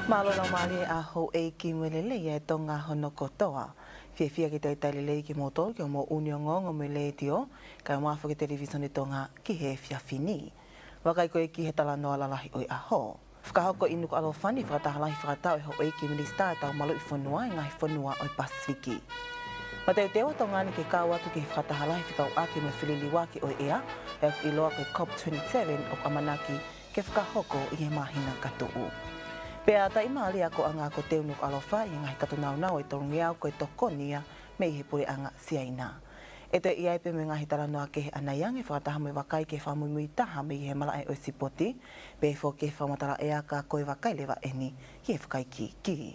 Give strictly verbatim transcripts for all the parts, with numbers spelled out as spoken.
Mālō e laumālie ʻa houʻeiki mo e lelei ʻa e Tonga hono kotoa. Fiefia ke talitali lelei kimoutolu ki hoʻomou ʻū ongoongo mei he letiō, kae ʻumaʻā foki e Televīsone Tonga ki he efiafi ni. Vakai ko ē ki he talanoa lalahi ʻo e ʻaho. Fakahoko ʻi Nukuʻalofa ni e fakataha lahi fakataʻu ʻa e Houʻeiki Minisitā ʻo e Tau Maluʻi Fonua ʻi he Ngaahi Fonua ʻo e Pasifiki. Mateuteu ʻa Tonga ni ke kau atu ki he fakataha lahi fekauʻaki mo e feliliuaki ʻo e ʻea, ʻa ia ʻoku ʻiloa ko e COP twenty-seven ʻoku ʻamanaki ke fakahoko ʻi he māhina ka tuʻu. Pea taʻimālie ʻa e ʻakoʻanga ʻa Koteu Nukuʻalofa ʻi he ngaahi kato naunau ʻo e tolungeau ko e tokoni ia mei he puleʻanga Siaina. ʻE toe ʻi ai pē mo e ngaahi talanoa kehe ʻanai ange fakataha mo e vakai ki he fakamuimui taha mei he malaʻe ʻo e sipoti, pehē foki ki he fakamatala ʻea ka ko e vakai leva eni ki he fakaikiiki.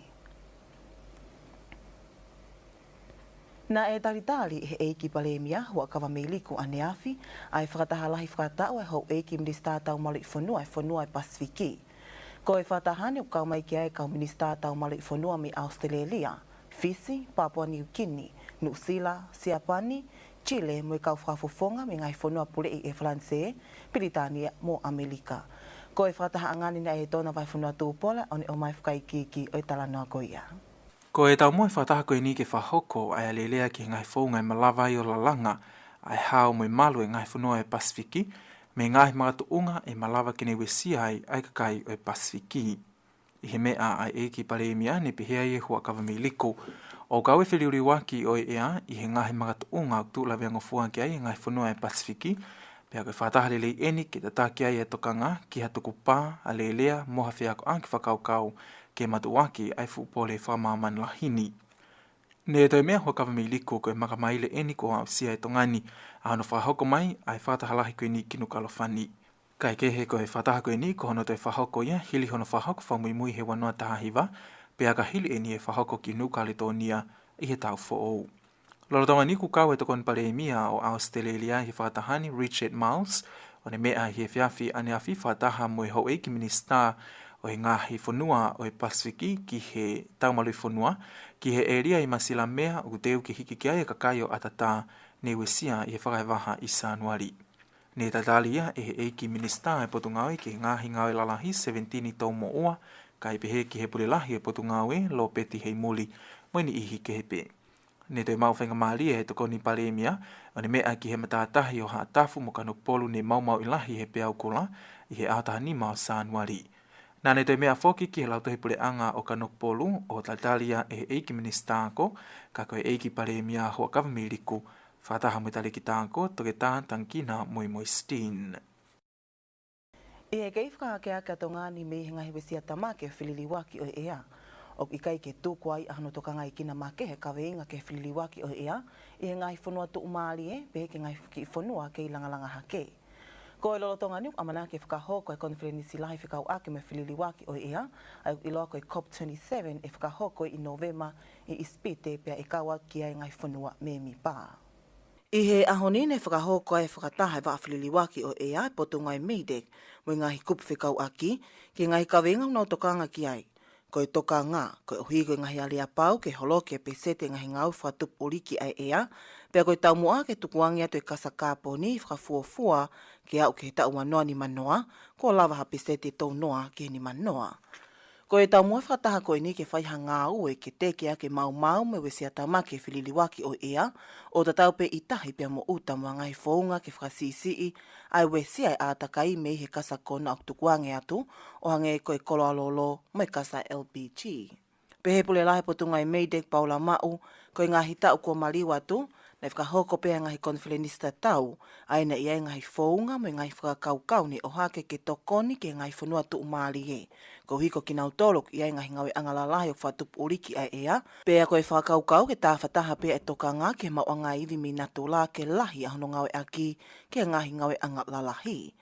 Naʻe talitali ʻe he ʻEiki Palēmia, Huʻakavameiliku ʻaneafi, ʻa e fakataha lahi fakataʻu ʻa e Houʻeiki Minisitā Tau Maluʻi Fonua ʻo e Fonua ʻo e Pasifiki. Ko e fakataha ni ʻoku kau mai ki ai e kau minisitā tau maluʻi fonua mei ʻAositelēlia, Fisi, Papua Niukini, Nuʻusila, Siapani, Chile, mo e kau fakafofonga mei he ngaahi fonua puleʻi ʻe Falanisē, Pilitānia mo ʻAmelika. Ko e fakatahaʻanga ni naʻe ʻi ai e Tona Vahefonua Tupola ʻo ne ʻomai e fakaikiiki ʻo e talanoa ko ia. Ko e taumuʻa e fakataha ko eni ke fakahoko ʻa e alēlea ki he ngaahi founga ʻe malava ai ʻo lalanga ʻa e hao mo e malu ʻa e ngaahi fonua ʻo e Pasifiki, mei he ngaahi makatuʻunga ʻe malava ke ne uesia ai ʻa e kakai ʻo e Pasifiki. ʻI he meʻa ʻa e ʻEiki Palēmia, ne pehē ai ʻe Huʻakavameiliku, ʻoku kau e feliliuaki ʻo e ʻea ʻi he ngaahi makatuʻunga ʻoku tuʻu laveangofua ki ai e ngaahi fonua ʻo e Pasifiki, pea ko e fakataha lelei eni ke tataki ai e tokanga ki ha tukupā, alēlea, mo ha feakoʻaki fakakaukau ke matuʻuaki ʻa e fuʻu pole fakamāmani lahi ni. Ne toe meʻa Huʻakavameiliku ko e makamaile eni kuo aʻusia ʻe Tonga ni ʻa hono fakahoko mai ʻa e fakataha lahi ko eni ki Nukuʻalofa ni. Kaekehe, ko e fakataha ko eni ko hono toe fakahoko ia hili hono fakahoko fakamuimui he ua noa taha hiva, pea ka hili eni e fakahoko ki Nuʻu Kaletōnia ʻi he taʻu foʻou. Lolotonga ni kuo kau e Tokoni Palēmia ʻo ʻAositelēlia ʻi he fakataha ni, Richard Marles, ʻo ne meʻa ʻi he efiafi ʻaneafi fakataha mo e Houʻeiki Minisitā ʻo e Ngaahi Fonua ʻo e Pasifiki ki he Tau Maluʻi Fonua, ki he ʻēlia ʻi Masilamea ʻoku teu ke hiki ki ai e kakai ʻo ʻAtatā, ne uesia ʻi he fakaevaha ʻi Sānuali. Ne talitali ia ʻe he ʻEiki Minisitā ʻo e Potungāue ki he Ngaahi Ngāue Lalahi, Seventini Toumoʻua, kae pehē ki he Pule Lahi ʻo e Potungāue, Lōpeti Heimuli, mo e niʻihi kehe pē. Ne toe maʻu faingamālie ʻe he Tokoni Palēmia ʻo ne meʻa ki he matātahi ʻo Haʻatafu mo Kanokupolu ne maumauʻi lahi he peau kula ʻi he ʻaho taha nima ʻo Sānuali. Naʻa ne toe meʻa foki ki he Lautohi Puleʻanga ʻo Kanokupolu ʻo talitali ia ʻe he ʻEiki Minisitā ako, ka ko e ʻEiki Palēmia Huʻakavameiliku, fakataha mo e Talēkita ako, Toketā Tangikina Moemoe Steen. ʻI he kei fakahākeakiʻi ʻa Tonga ni mei he ngaahi uesia tāmaki ʻo e feliliuaki ʻo e ʻea, ʻoku ʻikai ke tuku ai ʻa hono tokangaʻi kina makehe e kaveinga ki he feliliuaki ʻo e ʻea ʻi he ngaahi fonua tuʻumālie, pehē ki he ngaahi kiʻi fonua kei langalanga hake. Ko e lolotonga ni ʻoku ʻamanaki ke fakahoko e konifelenisi lahi fekauʻaki mo e feliliuaki ʻo e ʻea, ʻa ia ʻoku ʻiloa ko e COP twenty-seven, ʻe fakahoko ʻi Nōvema ʻi ʻIsipite, pea ʻe kau atu ki ai e ngaahi fonua mēmipa. ʻI he ʻaho ni ne fakahoko ai e fakataha ʻa e vaʻa feliliuaki ʻo e ʻea ʻa e Potungāue MEIDECC mo e ngaahi kupu fekauʻaki ki he ngaahi kaveinga ʻoku nau tokanga ki ai. Ko e tokanga, koeʻuhi ko e ngaahi aleapau ke holoki e peseti e ngaahi ngāue fakatupu ʻuliki ʻa e ʻea, pea ko e taumuʻa ke tukuange atu e kasa kāponi fakafuofua ke aʻu ki he taʻu ua noa nima noa, kuo lava ha peseti ʻe tolu noa ki he nima noa. Ko e taumuʻa e fakataha ko eni ke fai ha ngāue ke teke ʻaki e maumau mo e uesia tāmaki e feliliuaki ʻo e ʻea, ʻo tatau pē ʻi tahi pea mo ʻuta mo ha ngaahi founga ke fakasiʻisiʻi ʻa e uesia e ʻātakai mei he kasa kona ʻoku tukuange atu, ʻo hangē ko e koloa lolo mo e kasa L P G. Pehē ʻe he Pule Lahi ʻo e Potungāue MEIDECC, Paula Maʻu, ko e ngaahi taʻu kuo maliu atu, naʻe fakahoko pē ʻa e ngaahi konifelenisi tatau, ʻa ia naʻe ʻi ai e ngaahi founga mo e ngaahi fakakaukau ne ʻohake ke tokoni ki he ngaahi fonua tuʻumālie, koeʻuhi ko kinautolu ʻoku ʻi ai e ngaahi ngāueʻanga lalahi ʻoku fakatupu ʻuliki ʻa e ʻea, pea ko e fakakaukau ke tāfataha pē ʻa e tokanga ki he maʻuʻanga ivi mei natula ke lahi ʻa hono ngāueʻaki ki he ngaahi ngāueʻanga lalahi.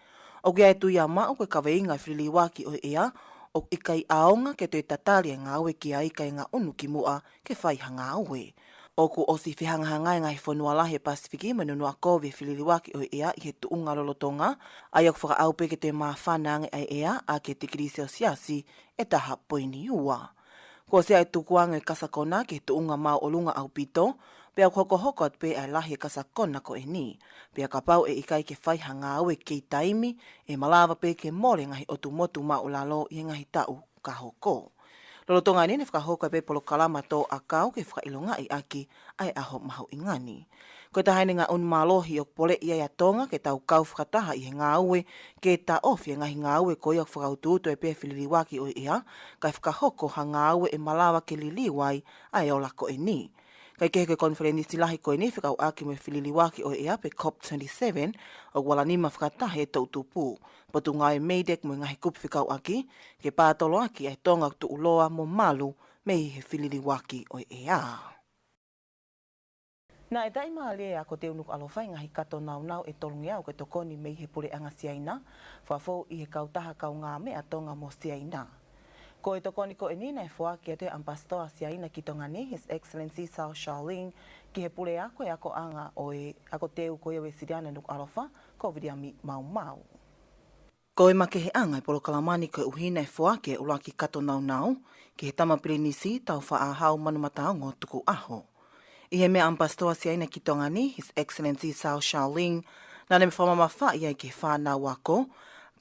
ʻOku ʻi ai e tui ʻa Maʻu ko e kaveinga e feliliuaki ʻo e ʻea, ʻoku ʻikai ʻaonga ke toe tatali e ngāue ki ai kae ngaʻunu ki muʻa ke fai ha ngāue. ʻOku ʻosi fehangahangai e ngaahi fonua lahi ʻo e Pasifiki mo e nunuʻa kovi e feliliuaki ʻo e ʻea ʻi he tuʻunga lolotonga, ʻa ia ʻoku fakaʻau pē ke toe māfana ange ʻa e ʻea ʻaki e tikilī selesiasi ʻe taha poini ua. Kuo ʻosi ʻa e tukuange e kasa kona ki he tuʻunga māʻolunga ʻaupito, pea ʻoku hokohoko atu pē ʻa e lahi e kasa kona ko eni. Pea kapau ʻe ʻikai ke fai ha ngāue kei taimi, ʻe malava pē ke mole e ngaahi ʻotu motu māʻulalo ʻi he ngaahi taʻu ka hoko. Lolotonga ʻeni naʻe fakahoko ai pē polokalama tō ʻakau ke fakaʻilongaʻi ʻaki ʻa e ʻaho mahuʻinga ni. Ko e taha ʻeni e ngāue mālohi ʻoku poleʻi ai ʻa Tonga ke tau kau fakataha ʻi he ngāue ke taʻofi e ngaahi ngāue ko ia ʻoku fakautuutu ai pē ʻa e feliliuaki ʻo e ʻea, kae fakahoko ha ngāue ʻe malava ke liliu ai ʻa e ola ko ʻeni. Kae kehe, ko e konifelenisi lahi ko ʻeni fekauʻaki mo e feliliuaki ʻo e ʻea pe COP twenty-seven, ʻoku ʻalanima fakataha e toʻutupu, potungāue MEIDECC mo e ngaahi kupu fekauʻaki, ke pātoloaki ʻa e Tonga ʻoku tuʻuloa mo malu mei he feliliuaki ʻo e ʻea. Naʻe taʻimālie ʻa e Ako Teu Nukuʻalofa ʻi he ngaahi kato naunau ʻe tolungeau kuo tokoni mei he Puleʻanga Siaina, fakafou ʻi he kautaha kaungāmeʻa Tonga mo Siaina. Ko e tokoni ko ʻeni naʻe foaki atu ʻe he ʻAmipasitoa Siaina ki Tonga ni, His Excellency Cao Shaoling, ki he puleako e akoʻanga ʻo e Ako Teu ko ia Uēsiliana Nukuʻalofa, ko Viliami Maumau. Ko e makeheʻanga e polokalama ni koeʻuhi naʻe foaki e ʻuluaki kato naunau ki he Tama Pilinisi Tāufaʻāhau Manumataongo Tukuʻaho. ʻI he meʻa ʻa e ʻAmipasitoa Siaina ki Tonga ni, His Excellency Cao Shaoling, naʻá ne fakamamafaʻi ai ki he fānau ako,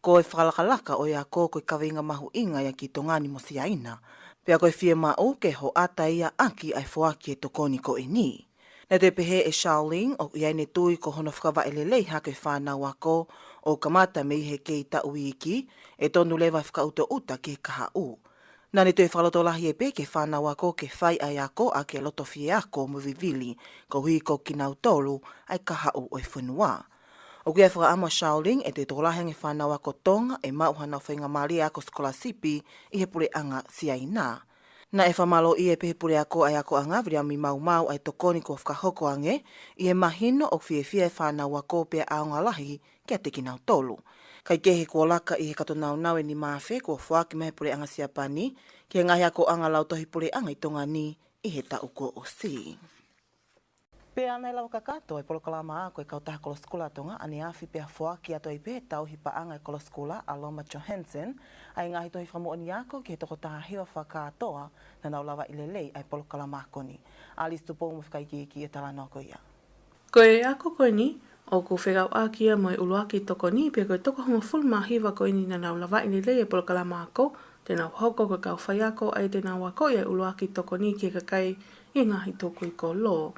ko e fakalakalaka ʻo e ako ko e kaveinga mahuʻinga ia ki Tonga ni mo Siaina, pea ko e fiemaʻu ke hoʻata ia ʻaki ʻa e foaki e tokoni ko ʻeni. Naʻe toe pehē ʻe Shaoling ʻoku ʻi ai ʻene tui ko hono fakavaʻe lelei hake e fānau ako ʻo kamata mei he kei taʻu iiki, ʻe tonu leva e fakaʻutoʻuta ki he kahaʻu. Naʻá ne toe fakalotolahi ai pē ki he fānau ako ke fai ʻa e ako ʻaki e loto fie ako mo vivili, koeʻuhi ko kinautolu ʻa e kahaʻu ʻo e fonua. ʻOku ʻi ai e fakaʻamu ʻa Shaoling ʻe toe tokolahi ange e fānau ako Tonga ʻe maʻu haʻanau faingamālie ako sikolasipi ʻi he Puleʻanga Siaina. Naʻe fakamālōʻia pē ʻe he puleako ʻa e akoʻanga Viliami Maumau ʻa e tokoni kuo fakahoko ange, ʻi he mahino ʻoku fiefia e fānau ako pea ʻaonga lahi kiate kinautolu. Kae kehe, kuo laka ʻi he kato naunau ʻe nima afe kuo foaki mai ʻe he Puleʻanga Siapani ki he ngaahi akoʻanga lautohi puleʻanga ʻi Tonga ni ʻi he taʻu kuo ʻosi. Pea naʻe lava kakato e polokalama ako e Kautaha Kolo Sikula Tonga ʻaneafi, pea foaki atu ai pē ʻe he tauhi paʻanga e Kolo Sikula, ʻAloma Johansen, ʻa e ngaahi tohi fakamoʻoni ako ki he toko taha hiva fakakātoa naʻa nau lavaʻi lelei ʻa e polokalama ako ni. Alice Tupou mo e fakaikiiki ʻo e talanoa ko ia. Ko e ako ko ʻeni ʻoku fekauʻaki ia mo e ʻuluaki tokoni, pea ko e toko hongofulu mā hiva ko ʻeni naʻa nau lavaʻi lelei e polokalama ako, te nau hoko ko e kau faiako ʻa ia te nau akoʻi ʻa e ʻuluaki tokoni ki he kakai ʻi he ngaahi tukui kolo.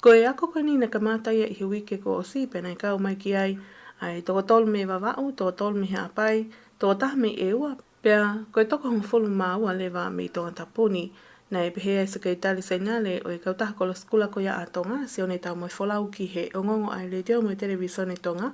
Ko e ako ko ʻeni naʻe kamata ia ʻi he uike kuo ʻosi, pea naʻe kau mai ki ai ʻa e toko tolu mei Vavaʻu, toko tolu mei Haʻapai, toko taha mei ʻEua, pea ko e toko hongofulu mā ua leva mei Tongatapu ni. Naʻe pehē ʻe he Sekelitali Senitale ʻo e Kautaha Kolo Sikula ko ia ʻa Tonga, Sione Taumoefolau, ki he ongoongo ʻa e Letiō mo e Televīsone Tonga,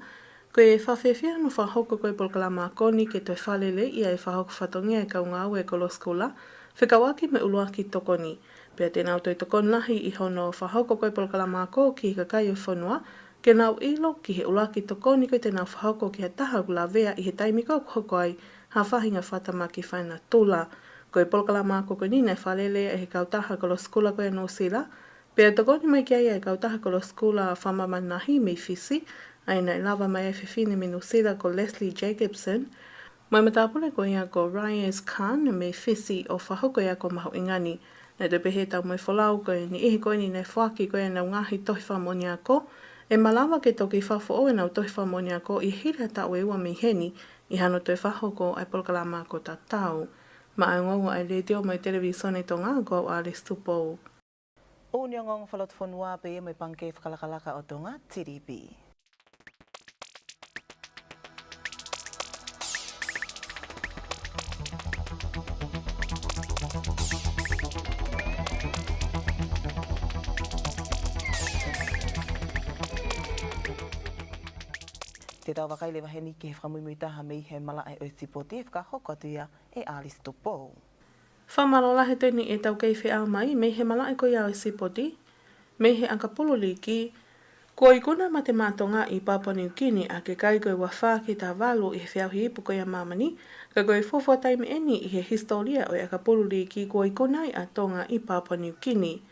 ko e fakafiefia hono fakahoko ko ē e polokalama ako ni ke toe fakaleleiʻi ʻa e fakahoko fatongia e kau ngāue e Kolo Sikula, fekauʻaki mo e ʻuluaki tokoni. Pea te nau toe tokoni lahi ʻi hono fakahoko ko ē e polokalama ako ki he kakai ʻo e fonua, ke nau ʻilo ki he ʻuluaki tokoni ko ē te nau fakahoko ki ha taha ʻoku lavea ʻi he taimi ko ē ʻoku hoko ai ha faʻahinga fakatamaki fakanatula. Ko e polokalama ako ko ʻeni naʻe fakalele ʻe he Kautaha Kolo Sikula ko ia Nuʻusila, pea tokoni mai ki ai ʻa e Kautaha Kolo Sikula Fakamāmani Lahi mei Fisi, ʻa ia naʻe lava mai ai e fefine mei Nuʻusila ko Leslie Jacobsen, mo e matāpule ko ia ko Reyes Khan mei Fisi, ʻo fakahoko e ako mahuʻinga ni. Naʻe toe pehē ʻe Taumoefolau ko e niʻihi ko ʻeni naʻe foaki ko ē ʻenau ngaahi tohi fakamoʻoni ako, ʻe malava ke toki fakafoʻou ʻenau tohi fakamoʻoni ako ʻi he hili ha taʻu ʻe ua mei heni, ʻi hano toe fakahoko ʻa e polokalama ako tatau. Maʻa e ongoongo ʻa e Letiō mo e Televīsone Tonga, ko au Alice Tupou. ʻOku ne ongoongo fakalotofonua pē ia mo e Pangikē Fakalakalaka ʻo Tonga, T D B. Te tau vakai leva heni ki he fakamuimui taha mei he malaʻe ʻo e sipoti, ʻe fakahoko atu ia ʻe Alice Tupou. Fakamālō lahi atu ʻeni ʻetau kei feʻao mai mei he malaʻe ko ia ʻo e sipoti, mei he ʻakapulu liiki. Kuo ikuna Mate Maʻa Tonga ʻi Papua Niu Kini ʻaki e kai ko e ua fā ki he taha valu ʻi he feʻauhi ipu ko ia ʻa māmani, ka ko e fuofua taimi ʻeni ʻi he hisitōlia ʻo e ʻakapulu liiki kuo ikuna ai ʻa Tonga ʻi Papua Niu Kini.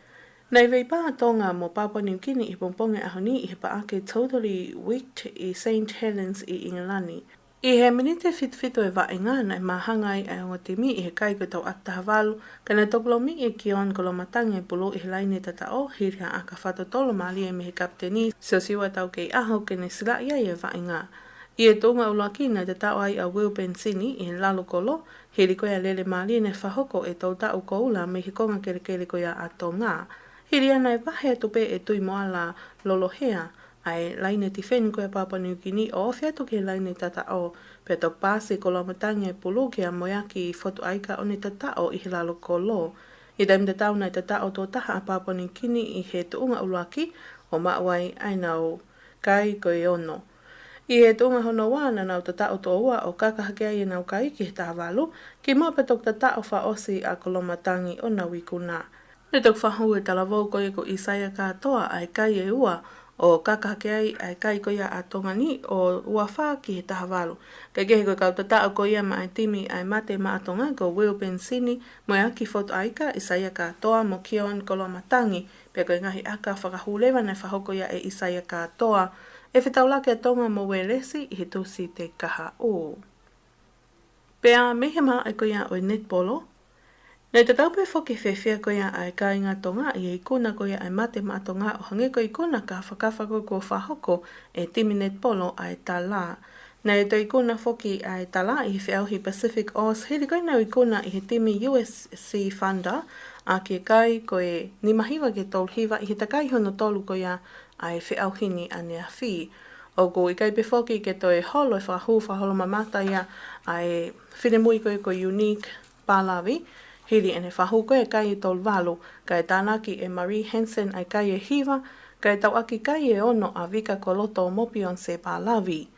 Naʻe veipā ʻa Tonga mo Papua Niu Kini ʻi he pongipongi ʻaho ni ʻi he paʻake Totally Wicked ʻi Saint Helens ʻi ʻIngelani. ʻI he miniti ʻe fitu fitu ʻo e vaʻinga, naʻe māhanga ai ʻa e ongo timi ʻi he kai ko e tau ʻaki taha valu, ka naʻe toki lomiʻi ʻe Kion Koloamatangi e pulu ʻi he laine tataʻo, hili ha ʻaka fakatotolo mālie mei he kapiteni, Siosiua Taukeiʻaho, ke ne silaʻi ai e vaʻinga. ʻI he tuʻunga ʻuluaki naʻe tataʻo ai ʻa Will Penisini ʻi he lalo kolo, hili ko ia e lele mālie naʻe fakahoko ʻe Toutau Koula mei he konga kelekele ko ia ʻa Tonga. Hili ia naʻe vahe atu pē ʻe Tuʻimoala Lolohea ʻa e laine tifeni ko ia ʻa Papua Niu Kini ʻo ofi atu ki he laine tataʻo, pea toki paasi ʻe Koloamatangi e pulu kia Moeaki Fotuʻaika ʻo ne tataʻo ʻi he lalo kolo. ʻI he taimi tatau naʻe tataʻo tuʻo taha ʻa Papua Niu Kini ʻi he tuʻunga ʻuluaki ʻo maʻu ai ʻenau kai ko e ono. ʻI he tuʻunga hono ua naʻa nau tataʻo tuʻo ua ʻo kaka hake ai ʻenau kai ki he taha valu, kimuʻa pea toki tataʻo fakaʻosi ʻa Koloamatangi ʻo nau ikuna. Naʻe toki fakahū e talavou ko ia ko ʻIsaia Kātoa ʻa e kai ʻe ua ʻo kaka hake ai ʻa e kai ko ia ʻa Tonga ni ʻo ua fā ki he taha valu. Kae kehe ko e kau tataʻo ko ia maʻa e timi ʻa e Mate Maʻa Tonga ko Will Penisini, Moeaki Fotuʻaika, ʻIsaia Kātoa mo Keaon Koloamatangi, pea ko e ngaahi ʻaka fakahū leva naʻe fakahoko ia ʻe ʻIsaia Kātoa, ʻe fetaulaki ʻa Tonga mo Uēlesi ʻi he Tūsite kahaʻu. Pea mei he malaʻe ko ia ʻo e netipolo, naʻe tatau pē foki e fiefia ko ia ʻa e kāinga Tonga ʻi he ikuna ko ia ʻa e Mate Maʻa Tonga ʻo hangē ko e ikuna kafakafa ko ia kuo fakahoko ʻe he timi netipolo ʻa e Tala. Naʻe toe ikuna foki ʻa e Tala ʻi he feʻauhi Pacific Oz hili ko ia ʻenau ikuna ʻi he timi U S C Thunder ʻaki e kai ko e nima hiva ki he tolu hiva ʻi he takai hono tolu ko ia ʻa e feʻauhi ni ʻaneafi. ʻOku ʻikai pē foki ke toe holo e fakahū fakaholomamata ia ʻa e finemui ko ia ko Unique Palavi, hili ʻene fakahū ko ia e kai ʻe tolu valu, kae tānaki ʻe Marie Hansen ʻa e kai ʻe hiva, kae tauʻaki kai ʻe ono ʻa Vika Koloto mo Beyonce Palavi.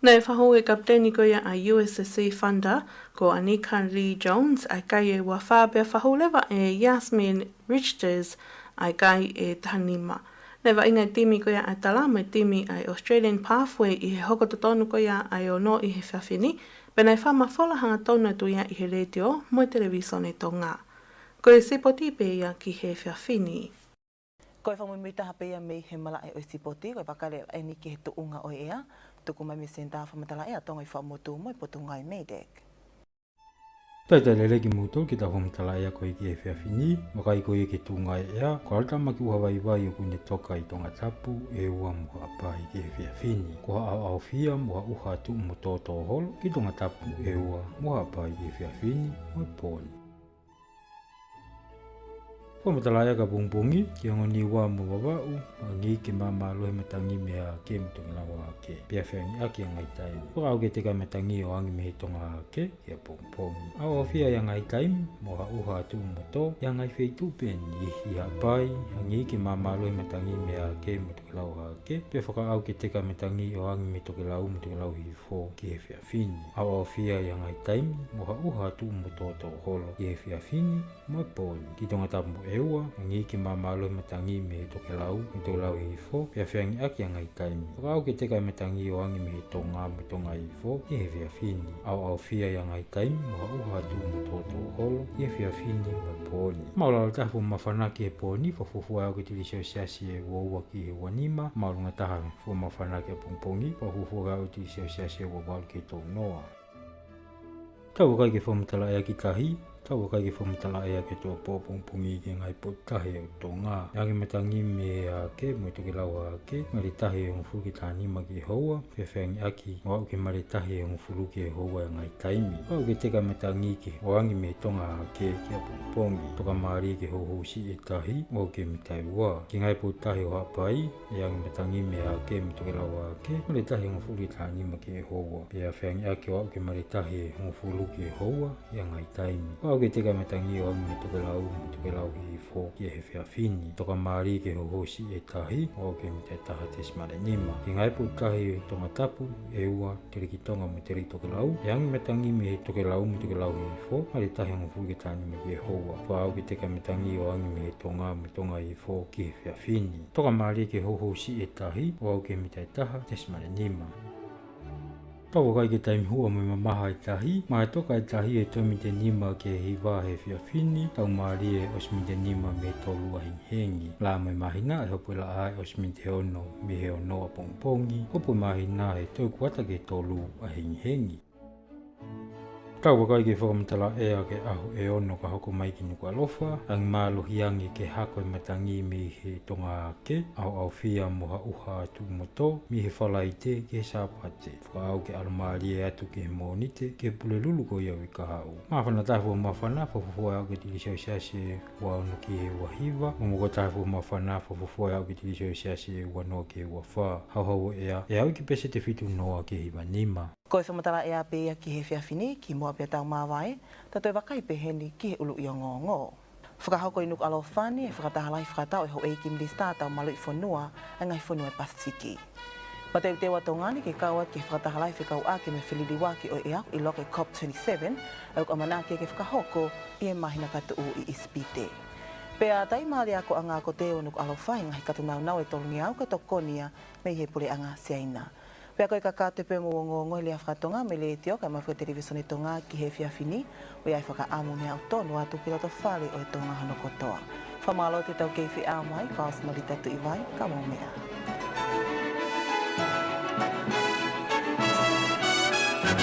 Naʻe fakahū ʻe he kapiteni ko ia ʻa e U S C Thunder, ko Anika Lee Jones, ʻa e kai ʻe ua fā, pea fakahū leva ʻe Yasmin Richters ʻa e kai ʻe taha nima. Naʻe vaʻinga e timi ko ia ʻa e Tala mo e timi ʻa e Australian Pathway ʻi he hoko totonu ko ia ʻa e ono ʻi he efiafi ni, pea naʻe fakamafola hangatonu atu ia ʻi he letiō mo e televīsone Tonga. Ko e sipoti pē ia ki he efiafi ni. Ko e fakamuimuitaha pē ia mei he malaʻe ʻo e sipoti, ko e vakalelei eni ki he tuʻunga ʻo e ʻea, tuku mai mei he Senitā Fakamatala ʻEa ʻa Tonga ʻi Fuaʻamotu mo e Potungāue MEIDECC. Talitali lelei kimoutolu ki heʻetau fakamatala ʻea ko ia ki he efiafi ni, vakai ko ia ki he tuʻunga ʻo e ʻea, ko e ʻalu tāmaki ʻuha vaivai ʻoku ne toka ʻi Tongatapu, ʻEua mo Haʻapai ki he efiafi ni. Ko ha ʻaoʻaofia mo ha ʻuha tuʻu mo tōtōholo ki Tongatapu, ʻEua mo Haʻapai ki he efiafi ni mo e pō ni. Fakamatala ʻea ki he pongipongi, ki he ongo Niua mo Vavaʻu, angiki ke māmālohi e matangi mei he ʻaʻake mo e tokelau ʻaʻake. Pea feangiʻaki ʻa e ngaahi taimi. Fakaʻau ke teka e matangi ʻo angi mei he tonga ʻaʻake ki he pongipongi. ʻAoʻaofia ʻa e ngaahi taimi, mo ha ʻuha tuʻu mo tō, ʻi he ngaahi feituʻu pē ʻeni: ʻi Haʻapai, angiki ke māmālohi e matangi mei he ʻaʻake mo e tokelau ʻaʻake. Pea fakaʻau ke teka e matangi ʻo angi mei he tokelau mo e tokelau hihifo ki he efiafi ni. ʻAoʻaofia ʻa e ngaahi taimi, mo ha ʻuha tuʻu mo tōtōholo ki he efiafi ni mo e pō ni. Ki Tongatapu mo ʻEua, angiki ke māmālohi e matangi mei he tokelau mo e tokelau hihifo, pea feangiʻaki ʻa e ngaahi taimi. Fakaʻau ke teka e matangi ʻo angi mei he tonga mo e tonga hihifo ki he efiafi ni. ʻAoʻaofia ʻa e ngaahi taimi, mo ha ʻuha tuʻu mo tōtōholo ki he efiafi ni mo e pō ni. Māʻulalo taha e fuʻu māfana ki he pō ni, fakafuofua ʻe aʻu ki he tilisi Selesiasi ʻe ua ua ki he ua nima. Māʻolunga taha e fuʻu māfana ki he pongipongi, fakafuofua ʻe aʻu ki he tilisi Selesiasi ʻe ua valu ki he tolu noa. Tau vakai ki he fakamatala ʻea ki tahi, tau vakai ki he fakamatala ʻea ki he tuʻuapō pongipongi ki he ngaahi potu tahi ʻo Tonga. ʻE angi e matangi mei he ʻaʻake mo e tokelau ʻaʻake, male tahi ʻe hongofulu ki he taha nima ki he houa, pea feangiʻaki ʻo aʻu ki he male tahi ʻe hongofulu ki he houa ʻi he ngaahi taimi. Fakaʻau ke teka e matangi ke ʻo angi mei he tonga ʻaʻake ki he pongipongi. Tokamālie ki he houhou siʻi ʻe tahi, ʻo aʻu ki he mita ʻe ua. Ki he ngaahi potu tahi ʻo Haʻapai, ʻe angi e matangi mei he ʻaʻake mo e tokelau ʻaʻake, male tahi ʻe hongofulu ki he taha nima ki he houa. Pea feangiʻaki ʻo aʻu ki he male tahi ʻe hongofulu ki he houa ʻi he ngaahi taimi. Fakaʻau ke teka e matangi ʻo angi mei he tokelau mo e tokelau hihifo ki he efiafi ni. Tokamālie ki he houhou siʻi ʻe tahi, ʻo aʻu ki he mita ʻe taha tesimale nima. Ki he ngaahi potu tahi ʻo Tongatapu, ʻEua, Telekitonga mo e Telekitokelau, ʻe angi e matangi mei he tokelau mo e tokelau hihifo, male tahi ʻe hongofulu ki he taha nima ki he houa. Fakaʻau ke teka e matangi ʻo angi mei he tonga mo e tonga hihifo ki he efiafi ni. Tokamālie ki he houhou siʻi ʻe tahi, ʻo aʻu ki he mita ʻe taha tesimale nima. Tau vakai ki he taimi huʻa mo e mamaha ʻe tahi. Maʻa e toka ʻe tahi ʻe toe miniti ʻe nima ki he hiva he efiafi ni, tau mālie ʻe ʻosi miniti ʻe nima mei he tolu ʻahingihengi. Lā mo e māhina ʻe hopo e laʻā ʻe ʻosi miniti ʻe ono mei he ono ʻapongipongi. Hopo e māhina he toe kuata ki he tolu ʻahingihengi. Tau vakai ki he fakamatala ʻea ki he ʻaho ʻe ono ka hoko mai ki Nukuʻalofa, ʻange mālohi ange ke hako e matangi mei he Tonga Hahake, ʻaoʻaofia mo ha ʻuha tuʻumotu mei he Falaite ki he Sāpate. Fakaʻau ke ʻalomālie atu ki he Mōnite ki he Pulelulu ko ia ʻo e kahaʻu. Māfana taha fuʻu māfana, fakafuofua ʻe aʻu ki he tikili selesiasi ʻe ua ono ki he ua hiva, momoko taha fuʻu māfana, fakafuofua ʻe aʻu ki he tikili selesiasi ʻe ua noa ki he ua fā. Haohaoa e ʻea ʻe aʻu ki he peseti ʻe fitu noa ki he hiva nima. Ko e fakamatala ʻea pē ia ki he efiafi ni. Kimuʻa pea tau māvae, tau toe vakai pē heni ki he ʻuluʻi ongoongo. Fakahoko ʻi Nukuʻalofa ni e fakataha lahi fakatau ʻa e Houʻeiki Minisitā Tau Maluʻi Fonua ʻa e ngaahi fonua ʻo e Pasifiki. Mateuteu ʻa Tonga ni ke kau atu ki he fakataha lahi fekauʻaki mo e feliliuaki ʻo e ʻea ʻi loto ki he COP twenty-seven, ʻa ia ʻoku ʻamanaki ke fakahoko ʻi he māhina ka tuʻu ʻi ʻIsipite. Pea ʻatā mai e akoʻanga ako teu ʻo Nukuʻalofa ʻi he ngaahi kato naunau ʻe tolungeau ke tokoni ia mei he Puleʻanga Siaina. Pea ko e kakato pē ʻemau ongoongo he lea faka-Tonga mei he Letiō kae ʻumaʻā e Televīsone Tonga ki he efiafi ni, ʻoku ʻi ai e fakaʻamu ke ne aʻu tonu atu ki loto fale ʻo e Tonga hono kotoa. Fakamālō atu ki he tau kei feʻao mai, ko au Sinolita Tuʻivai, ka mou meʻa.